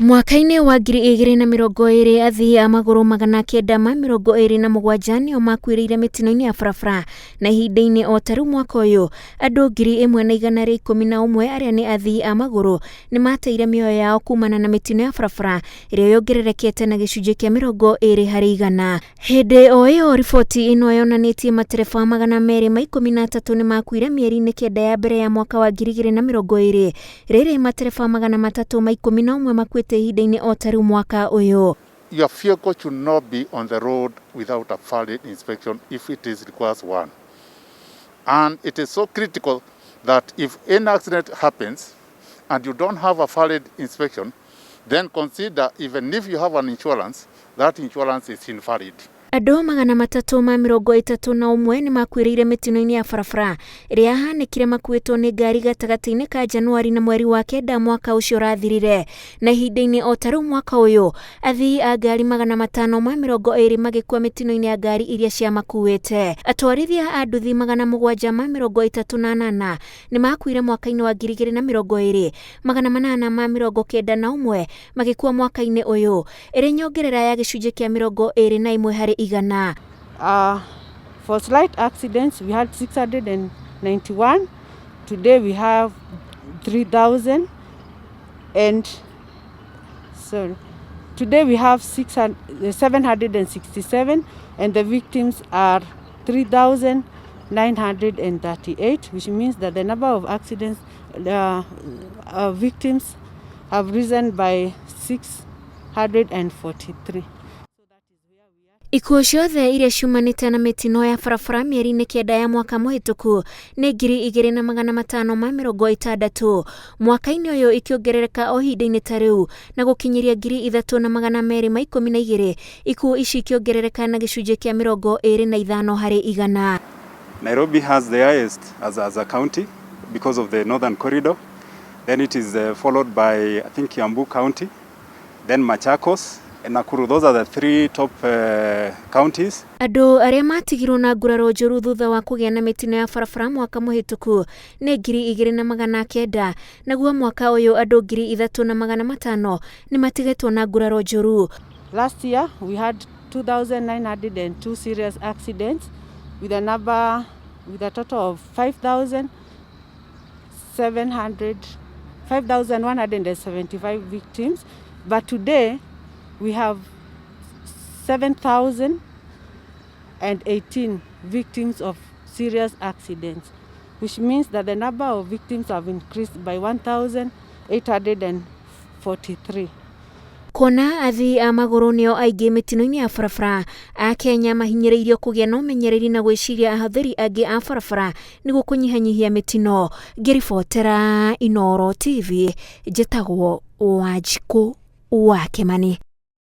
Mwaka-inĩ wa 2020 athii a magũrũ 927 nĩo makuĩrĩire mĩtino-inĩ ya barabara, na ihinda-inĩ o ta rĩu mwaka ũyũ andũ 1,111 arĩa nĩ athii a magũrũ nĩ mateire mĩoyo yao kumana na mĩtino ya barabara ĩrĩa yongererekete na gĩcunjĩ kĩa 20%. Hĩndĩ o ĩyo riboti ĩno yonanĩtie matereba 213 nĩ makuire mĩeri-inĩ 9 ya mbere ya mwaka wa 2020, rĩrĩ matereba 311 makuĩte ihinda-inĩ o ta rĩu mwaka ũyũ. Your vehicle should not be on the road without a valid inspection if it is requires one. And it is so critical that if any accident happens and you don't have a valid inspection, then consider even if you have an insurance, that insurance is invalid. Andũ 331 nĩ makuĩrĩire mĩtino-inĩ ya barabara ĩrĩa yahanĩkire makuĩtwo nĩ ngari gatagatĩ-inĩ ka Januari na mweri wa 9 mwaka ũcio ũrathirire. Na ihinda-inĩ o ta rĩu mwaka ũyũ, athii a ngari 520 magĩkua mĩtino-inĩ ya ngari iria ciamakuĩte. Atwarithia a nduthi 738 nĩ makuire mwaka-inĩ wa 2020, 891 magĩkua mwaka-inĩ ũyũ, ĩrĩ nyongerera ya gĩcunjĩ kĩa 21%. For slight accidents, we had 691. Today we have 3,000 and sorry, today we have 767 and the victims are 3,938, which means that the number of accidents, victims have risen by 643. Ikuũ ciothe iria ciumanĩte na mĩtino ya barabara mĩeri-inĩ 9 ya mwaka mũhĩtũku nĩ 2,560, mwaka-inĩ ũyũ ikĩongerereka o ihinda-inĩ ta rĩu na gũkinyĩria 3,212, ikuũ ici ikĩongerereka na gĩcunjĩ kĩa 25%. Nairobi has the highest as a county because of the northern corridor. Then it is followed by, I think, Kiambu County, then Machakos and Nakuru. Those are the three top counties. Andũ arĩa matigirwo na nguraro njũru thutha wa kũgĩa na mĩtino ya barabara mwaka mũhĩtũku nĩ 2,900, naguo mwaka ũyũ andũ 3,500 nĩ matigĩtwo na nguraro njũru. Last year we had 2,902 serious accidents with a total of 5,700, 5,175 victims. But today we have 7,018 victims of serious accidents, which means that the number of victims have increased by 1,843. Kuona athii a magũrũ nĩo aingĩ mĩtino-inĩ ya barabara, Akenya mahinyĩrĩirio kũgĩa na ũmenyereri na gwĩciria ahũthĩri angĩ a barabara nĩguo kũnyihanyihia mĩtino. Ngĩribotera Inooro TV, njĩtagwo Wanjikũ wa Kĩmani.